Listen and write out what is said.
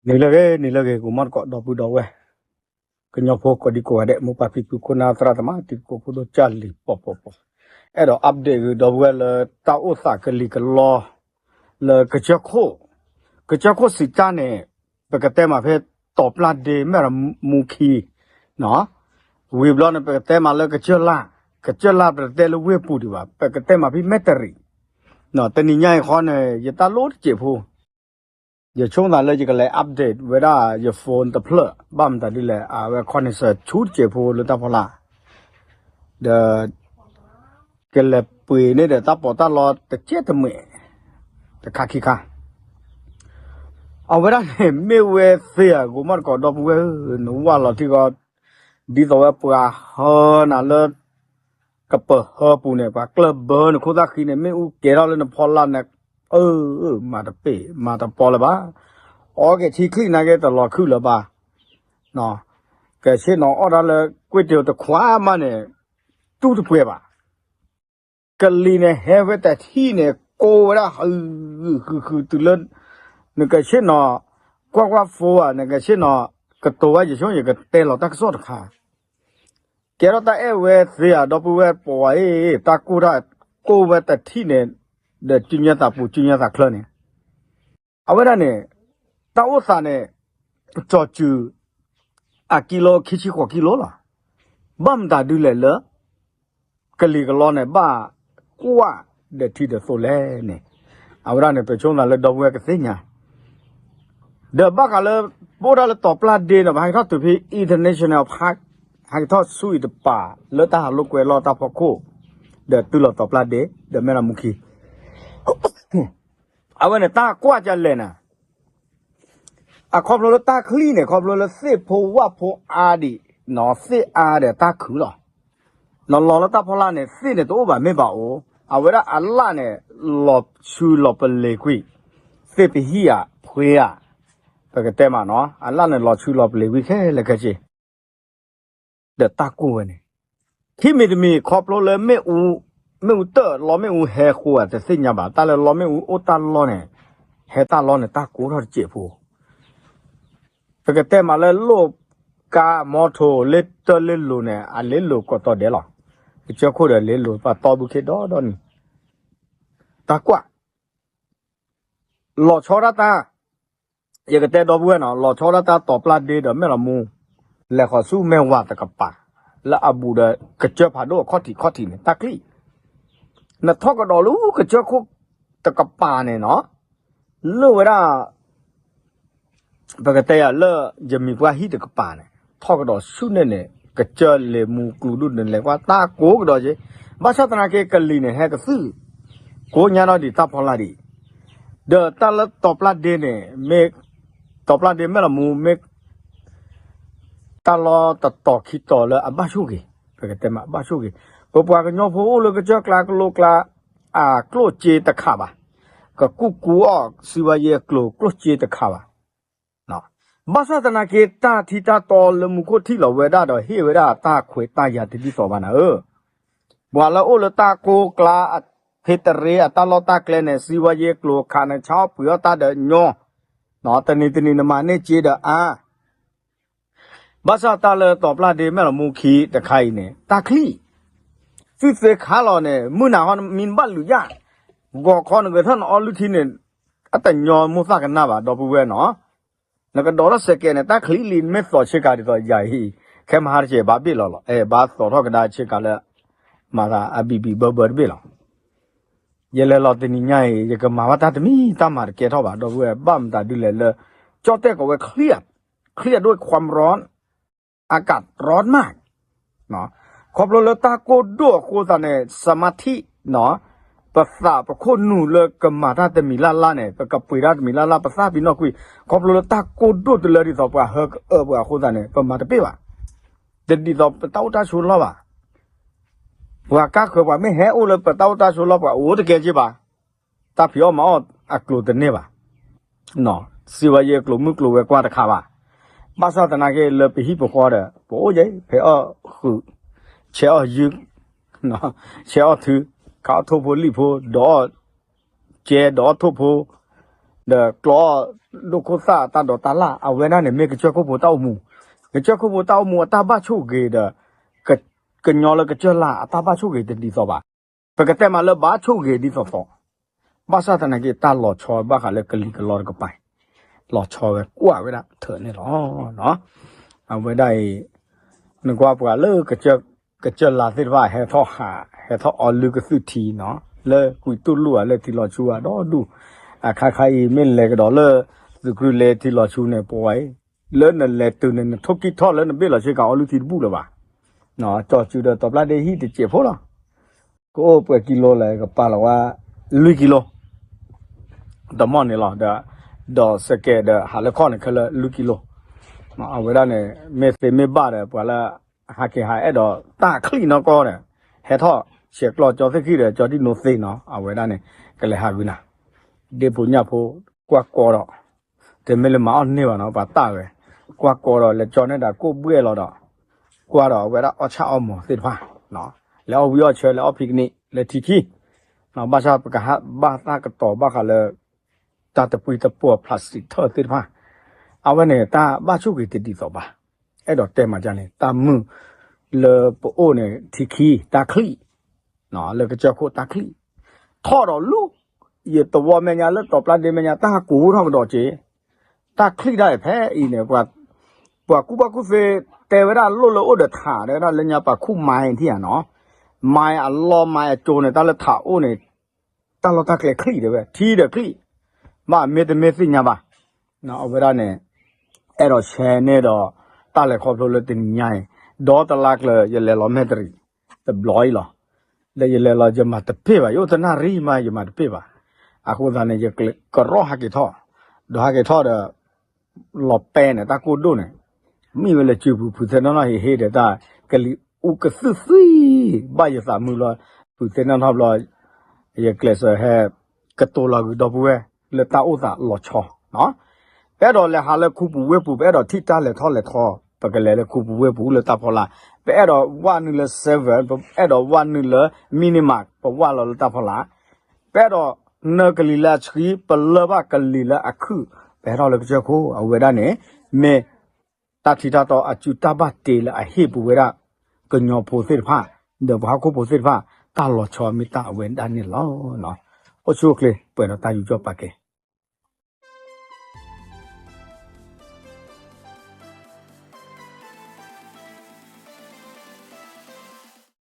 နံၤလၢအဂ့ၤ နံၤလၢအဂ့ၤ ဂီၤမီၢ်သကိး ဒီပုၢ်ဒီဝဲၢ် ကညီဖိကိးဒံကိးဂၤဒဲး မိၢ်ပၢ်ဖံဖု ခိၣ်နၢ်သရၣ်သမါ တံၤသကိးဖိဒိၣ် ကၢ်လံၤ ပီၤပီၤပီၤ, အဲၣ်ဒိး update ဂ့ၤ ဒီပုၢ်ဝဲၢ်လၢ တၢ်အိၣ်သးကလံၤကလီ လၢကစၢၢ်ခိၣ်, ကစၢၢ်ခိၣ်စံးတၢ်န့ၣ် ပကတဲမးဖဲ တီၤပျၢ်ဒ့ မဲၢ်ရမူခံ ဝံၤဘျီန့ၣ် ပကတဲမးလၢကစၢၢ်လၢ်, ကစၢၢ်လၢ် ပတဲလၢဝ့ၢ်ပူၤဒံးဘၣ်, ပကတဲမးဖဲမဲၢ်တရံး, တနံၤညါအံၤဃီန့ၣ် ယတၢ်လိၣ်တစဲးဖိ ယဆိကမိၣ်သးလၢယကလဲၤ update ဝဲဒၣ်ယ phone တဖျၢၣ် ဘၣ်မတၤဒ်လဲၣ် အဝဲ connection ဆူတစဲးဖိလၢတၢ်ဖီလာ် ဒီး ကလဲၤပှ့ၤန့ၢ်ဒီးတၢ်ပီးတၢ်လီတစဲးတမှဲာ် တခါခံခါ အဝဲဒၣ်န့ၣ် မ့ၢ်ဝဲသ့ဧါ ဂီၤမီၢ်သကိး ဒီပုၢ်ဝဲၢ်ဧၢ, နဝၢ်လီၤထံဂီၤ ဒ်သိးဝဲပှၤဟၢနၤလၢ ကပၢၤဟၢပူၤန့ၣ် ပှၤကျၢၢ်ဘၢနခိၣ်သၣ်ဃံန့ၣ် မ့ၣ်အူကဲထီၣ်လၢနဖီလာ်န့ၣ်, အၢ, မၤတပ့ၢ် မၤတပီလၢၤဘၣ်, အီက့ၤထံချံၣ်နာ်က့ တလီၤခုၣ်လၢၤဘၣ်, ကဆ့ၣ်နီၤအီၣ်တၢ်လၢ ကွ့ၢ်တ့ၢ်တခွါမးန့ၣ် တူၢ်တပှဲၤဘၣ် ကလံၤန့ၣ် ဟဲဝဲတထံၣ်န့ၣ် ကိးဝဲဒၣ် ဟုးဟုးဟုးတုၤလၢ နကဆ့ၣ်နီၤ ကွၢ်ကွၢ်ဖိဧါ နကဆ့ၣ်နီၤ ကတိၤဝဲယဆိကမိၣ် ယကတဲလီၤတၢ်ကစီၣ်တခါ, ကဲထီၣ်တၢ်အဲၣ်ဝဲသ့ဧါ ဒီပုၢ်ဝဲၢ် ပဝဲအံၤ တၢ်ကိၢ်တၢ်ကိၢ်ဝဲတထံၣ်န့ၣ် ဒီးစုညါသးပူၤ စုညါသးချၢန့ၣ် အဝဲဒၣ်န့ၣ် တၢ်အိၣ်သးန့ၣ် ကၠီၤစုၤ အကံလိ ခံဆံဃိးကံလိလီၤ. ဘၣ်မတၤဒ်လဲၣ်လၢ ကလံၤကလီန့ၣ် ဘၣ်ကွၢ်ဒီးထံဒီးသိးလဲၣ်န့ၣ် အဝဲဒၣ်န့ၣ် ပဆိကမိၣ်သးလၢဒီပုၢ်ဝဲၢ်ကသ့ၣ်ညါ ဒီးဘၣ်ဃးလၢ ပအိၣ်ဒၣ်လၢတီၤပျၢ်ဒ့ဒီး ပဟဲက့ၤထီၣ်တုၤဖဲ international park ဟဲက့ၤထီၣ်ဆူအံၤတပၤ လၢတၢ်ဟးလိာ်ကွဲလီၢ်တၢ်ဖီခိၣ် ဒီးတုၤလီၤတီၤပျၢ်ဒ့ ဒီးမဲၢ်လးမူခံ အဝဲန့ၣ်တၢ်ကွၢ်ကလဲၣ်နၤ အခီဖျိလၢတၢ်ချံၣ်န့ၣ် ခီဖျိလၢသ့ၣ်ဖိဝၣ်ဖိအါဒံး သ့ၣ်အါဒီးတၢ်ခုၣ်လီၤ. နလီၤလၢတၢ်ဖီလာ်န့ၣ် သ့ၣ်န့ၣ်တအိၣ်ဘၣ်မ့ၢ်ဘၣ်အိၣ် အဝဲဒၣ်အလၣ်န့ၣ် လီၤဆူလီၤပလ့ၤကွံာ် သ့ၣ်ပဟံၣ်ဧါ ဖှ့ဧါ ပကတဲမးနီၤ အလၣ်န့ၣ်လီၤဆူလီၤပလ့ၤကွံာ်ခဲလၢာ်ခဲဆ့ ဒီးတၢ်ကိၢ်ဝဲန့ၣ် ခံမံၤတမံၤ ခီဖျိလၢမ့ၣ်အူ မ့ၣ်အူတၢၢ် လီမ့ၣ်အူဟဲဃိဧါ တသ့ၣ်ညါဘၣ် တၢ်လၢလီမ့ၣ်အူအိၣ်တၢ်လီန့ၣ် ဟဲတၢ်လီန့ၣ် တၢ်ကိၢ်ထီၣ်တစဲးဖိ ပကတဲမးလၢလိၣ်ကါမီထိၣ် လ့တၢၢ်လ့လိၤန့ၣ် အလ့လိၤကိးတီၤဒဲးလီၤ. ကစၢၢ်ခိၣ်ဒီးလ့လိၤပှၤတီဘုခ့ဒီဒီနံၤ တၢ်ကွၢ် လီၤဆီဒၣ်တၢ် ယကတဲဒီပုၢ်ဝဲၢ်နီၤ လီၤဆီဒၣ်တၢ်တီၤပျၢ်ဒ့ဒီးမဲၢ်လးမူ လဲၤဃီၤဆူမဲၢ်ဝးတကပၤ လၢအဘူးဒီးကစၢၢ်ဖးဒိၣ်အခီၣ်ထံးခီၣ်ထံးန့ၣ် တၢ်ချံၣ် နထီၣ်ကဒီးလၢကစၢၢ်ခိၣ်တကပၤန့ၣ်နီၤ လၢဝဲဒၣ် ပကတဲယၤလၢ ယမံၤပှၢ်ဟံၣ်တကပၤန့ၣ် ထီၣ်ကဒီးဆူန့ၣ်န့ၣ် ကစၢၢ်လ့ၤမူကျူဒိၣ်န့ၣ် လဲၤကွၢ်တၢ်ကိၢ်ကဒီးက့ ဘၣ်ဆၣ်သနာ်က့ကလံၤန့ၣ် ဟဲကသုၣ် ကိးညါထီၣ်ဒံးတၢ်ဖီလာ်ဒံး ဒီးတၢ်လၢတီၤပျၢ်ဒ့န့ၣ် မ့ၢ် တီၤပျၢ်ဒ့မဲၢ်လးမူ မ့ၢ် တၢ်လီတတီၤခံတီၤလၢအဘၣ်ဆိၣ်ဂ့ၤ ပကတဲမး အဘၣ်ဆိၣ်ဂ့ၤ ပပှၤကညီဖိအိၣ်လၢကစၢၢ်ကျါကလိကျါ အကျိၣ်စ့တခးဘၣ် ကကူၣ်ကူအီၣ် စံးဘၣ်ယဲအကျိၤကျိၣ်စ့တခးဘၣ် ဘၣ်ဆၣ်သနာ်က့ တၢ်ထံတၢ်တီလၢမူခိၣ်ထံၣ်လီၤဝဲဒၣ်ဒီး ဟ့ၣ်ဝဲဒၣ်တၢ်ခွဲးတၢ်ယာ်တဒ်သိးဘၣ်နၤဧၢ, ပှၤလၢအိၣ်လၢတၢ်ကိၢ်ကျါ ဖ့တရ့အတၢ်လီၢ်တၢ်ကျဲန့ၣ် စံးဝဲယဲကျိၤခးန့ၣ် ဆါအီၣ်ပှ့ၤအီၣ်တၢ်ဒီးညီ, တနံၤတနံၤနမၤန့ၢ်စ့ဒီးအါ ဘၣ်ဆၣ်တၢ်လၢတီၤပျၢ်ဒ့မဲၢ်လးမူခံတခါအံၤန့ၣ် တၢ်ချံၣ်, သုသ့ခါလီၤန့ၣ် မုၢ်နၤဟီမံဘၣ်လုာ်ယၣ်, ဂီၤခီနဂဲၤထီၣ်နအီလုၢ်ထံန့ၣ် အတညီမိၢ်သၣ်ကနၣ်ဘၣ် ဒီပုၢ်ဝဲၢ်နီၤ, နကဒိးထီၣ်စဲးကဲးန့ၣ် တၢ်ချံၣ်လံ နမ့ၢ်သိးဆ့ကၤဒ်သိးယၤအံၤ, ခဲမဟါတကဲးဘၣ်ဘ့ၣ်လီၤလီၤ, အဲ ဘၣ်သိးထီၣ်ကဒါဆ့ကၤလၢ မၤသးအဘံးဘံးဘၢဘၢတဘ့ၣ်လီၤ. ယလဲၤလီၤတနံၤညါအံၤ ယကမၤဘၣ်တၢ်တမံၤတၢ်မၤတကဲထီၣ်ဘၣ် ဒီပုၢ်ဝဲၢ် ဘၣ်မတၤဒ်လဲၣ်လၢ ကၠီၣ်တဲၣ်ကိးဝဲ เครียด เครียดด้วยความร้อน อากาศร้อนมาก ခီဖျိလၢတၢ်ကိၢ်ဒိၣ်အဃိသတးန့ၣ် สมาธิ ပသးပခိၣ်နူာ်လၢကမၤတၢ်တမံၤလၢ်လၢ်န့ၣ် ပကပှ့ၤတၢ်တမံၤလၢ်လၢ် ပသးပ့ၤနီၣ်ကွံာ် ခီဖျိလၢတၢ်ကိၢ်ဒိၣ်တလၢဒ်သိးပှၤဟၢကအၢပှၤအဃိသတးန့ၣ် ပမၤတပ့ၢ်ဘၣ်. တဒ်သိးပတၢ်အိၣ်တၢ်ဆိးလီၢ်ဘၣ်. ပှၤကါဃၢၤပှၤမ့ၢ်ဟဲအိၣ်လၢပတၢ်အိၣ်တၢ်ဆိးလီၢ် ပှၤအိၣ်တကဲက့ဘၣ်. တၢ်ဖံးအီၣ်မၤအီၣ်အကျိၤတန့ၢ်ဘၣ်. စံးဝဲယဲအကျိၤမုၢ်ကျိၤဝဲၤကွာ်တခါဘၣ်. ဘၣ်ဆၣ်သနာ်က့လၢပဟံၣ်ပဃီဒီး ပအိၣ်ယဲ ဖဲအီၣ်ဃုာ် ဆဲးအီၣ်ယုၢ် ဆဲးအီၣ်ထု ခးအီၣ်ထိၣ်ဖိလံၣ်ဖိ ဒီးအီၣ်ကဲ ဒီးအီၣ်ထိၣ်ဖိ ဒီးကျီဒိၣ်ခိၣ်သၣ်အတၢ်ဒိးတၢ်လၢ် အဝဲဒၣ်န့ၣ် မ့ၢ်ကစၢၢ်ခိၣ်ဖိတၢ်အိၣ်မူ, ကစၢၢ်ခိၣ်ဖိတၢ်အိၣ်မူအတၢ်ဘၣ်ဆိၣ်ဂ့ၤဒီး ကညီလၢကစၢၢ်လၢ်အတၢ်ဘၣ်ဆိၣ်ဂ့ၤတဒ်သိးဘၣ်. ပကတဲမးလၢဘၣ်ဆိၣ်ဂ့ၤဒ်သိးသိး, ဘၣ်ဆၣ်သနာ်က့ တၢ်လီၤဆီဘၣ်ဃးလၢကလံၤကလီတကပၤ လီၤဆီဝဲကွၢ်ဝဲဒၣ်ထၢၣ်န့ၣ်လီၤ. အဝဲဒၣ်အံၤ နကွၢ်ပှၤလၢ ကစၢၢ်လၢ်သ့ၣ်တဖၣ် ဟဲထီၣ်ဟး ဟဲထီၣ်အီလုၢ်ကသုၢ်ထံနီၤ, လၢကွံာ်တူၢ်လိာ်ဧါ လၢထံလီၤဆူဧါ ဒီဒူၣ်, အခါခါအံၤ မ့ၢ်လဲၤကဒီးလၢ သုးကရူၢ်လဲၤထံလီၤဆူန့ၣ် ပဝဲ လၢနလဲၤတုၤန့ၣ် နထိၣ်ကံၢ်ထီၣ်လၢနဘ့ၣ်လီၤဆ့ကၤအီလုၢ်ထံတဘူၣ်လၢၤဘၣ်. ကၠီၤစုၤဒီးတီၤပျၢ်ဒ့ဟံၣ်တစဲးဖိလီၤ. ကအိၣ်ပှဲၤကံလိလဲၣ် ကပာ်လီၤဝဲ လွံၢ်ကံလိ တမီၢ်န့ၣ်လီၤ. ဒီးစကဲးဒီးဟးလၢခီၣ်န့ၣ်ခဲလၢာ်လွံၢ်ကံလိ, အဝဲဒၣ်န့ၣ် မ့ၢ်သ့မ့ၢ်ဘၣ်ဒီး ပှၤလၢ ဟးက့ၤဟးအဲၣ်ဒိးတၢ်ချံၣ်နီၢ်ကီၢ်ဒီး ဟဲထီၣ်ဆဲးကျိးကၠီသ့ၣ်ခံဒီး ကၠီဒံၣ်နိသ့နီၤ, အဝဲဒၣ်န့ၣ် ကလဲၤဟးဂုာ်နၤ, ဒ့ၣ်ဖိညၣ်ဖိ ကွၢ်ကီဒီး တမ့ၢ်လၢမၤအီၣ်န့ၢ်ဘၣ်နီၤ, ပှၤတၢ်ဝဲ ကွၢ်ကီဒီး လဲၤကၠီန့ၢ်ဒၣ်ကိၣ်ဘှဲၣ်လီၤဒီး ကွၢ်ဒီးအဝဲဒၣ်အီၣ်ဆၣ်အီၣ်မီၤသ့ၣ်တဖၣ်, လဲၤအီၣ်ဝံၤအီၣ်ဆၢ လဲၤအီၣ်ဖံးကနံၣ် လဲၤထံခံ, ဘၣ်ဆၣ်ပကဟးဘၣ်တၢ်ကတီၤဘၣ်ဃးလၢ တၢ်တပှံတပှီၤ plastic ထၢၣ်သ့ၣ်တဖၣ်, အဝဲန့ၣ် တၢ်ဘၣ်ဆိၣ်ဂ့ၤတဒ်သိးဘၣ်. အဲၣ်ဒိးတဲမးဒ်န့ၣ် တၢ်မုာ်လၢပအိၣ်န့ၣ် ထံခံ တၢ်ချံၣ် လၢကစၢၢ်ခိၣ်တၢ်ချံၣ် ထီၣ်ဒီးလူၤ, ယသဝီမဲာ်ညါလၢတီၤပျၢ်ဒ့မဲာ်ညါ တၢ်ဟးကိးထီၣ်ကဒီးက့ၤ, တၢ်ချံၣ်တၢ်အံၤဖဲအံၤန့ၣ် ပှၤကူၣ်ဘၣ်ကူၣ်သ့တဲဝဲဒၣ်လိၣ်လၢအိၣ်ဒီးထး တဲဝဲဒၣ်လၢညါပှၤခူၣ်မါထံၣ်ဧါနီၤ, မါအလီၢ်မါအကၠိန့ၣ် တၢ်လၢထးအိၣ်န့ၣ် တၢ်လီၢ်တၢ်ကျဲချံၣ်တဲဝဲ ထံဒီးချံၣ်, ဘၣ်မ့ၢ်တမ့ၢ်သ့ၣ်ညါဘၣ်. အဝဲဒၣ်န့ၣ် အဲၣ်ဒိးဆှၢန့ၢ်ဒီး တၢ်လဲၤခီဖျိလၢတနံၤညါအံၤ, ဒီတလါကျၢၤ ယလဲၤလီၤမဲၢ်တရံး တဘျီအံၤလီၤ. ဒီးယလဲၤလီၤ ယမၤတပ့ၢ်ဘၣ်, ယအိၣ်တနၣ်ရံၣ်မး ယမၤတပ့ၢ်ဘၣ်. အဃိသတးန့ၣ် ယကရၢဟးက့ၤထီၣ်, ဒီးဟးက့ၤထီၣ်ဒီး လီၤပဲန့ၣ် တၢ်ကိၢ်ဒိၣ်န့ၣ် မ့ၢ်ဝဲလၢစုပူၤ ဖုးသဲနီၢ်နီၢ်ဟ့ၣ်ဟ့ၣ်ဒီး တၢ်ကလံၤအူကသုၣ်သွံၣ် ဘၣ်ယသးမုာ်လီၤ. ဖုးသဲနီၢ်နီၢ်ဘျီ ယကျဲးစၢးဟဲ ကတိၤလီၤဂုာ်ဒီပုၢ်ဝဲၢ်လၢတၢ်အိၣ်သးလီၤဆီ, ပအဲၣ်ဒိးလဲၤဟးလၢခူပူၤဝ့ၢ်ပူၤ ပအဲၣ်ဒိးထံၣ်တၢ်လဲၤထီၣ်လဲၤထီ, ပကလဲၤလၢခူပူၤဝ့ၢ်ပူၤလၢတၢ်ဖီလာ်, ပအဲၣ်ဒိးဝၢ်နုာ်လၢ seven, ပအဲၣ်ဒိးဝၢ်နုာ်လၢ minimart, ပဝၢ်လီၤလၢတၢ်ဖီလာ်, ပအဲၣ်ဒိးနၢကလံၤလၢအဆှံ ပလၢၢ်ဘၣ်ကလံၤလၢအခုၣ်, ပဟဲထီၣ်လၢကစၢၢ်ခိၣ် အဝဲဒၣ်န့ၣ် မ့ၢ် တၢ်ထံတၢ်တီအစုတၢ်ဘၣ်တ့လၢအဟ့ၣ်ပဝဲဒၣ် ကညီဖိသ့ၣ်တဖၣ် ဒီးပှၤဟီၣ်ခိၣ်ဖိသ့ၣ်တဖၣ် တၢ်လီၤဆီမ့ၢ်တၢ်အဝဲဒၣ်န့ၣ်လီၤ. အိၣ်ဆူၣ်အိၣ်ချ့ ပှဲၤဒီးတၢ်ယူးယီၣ်ပာ်ကဲ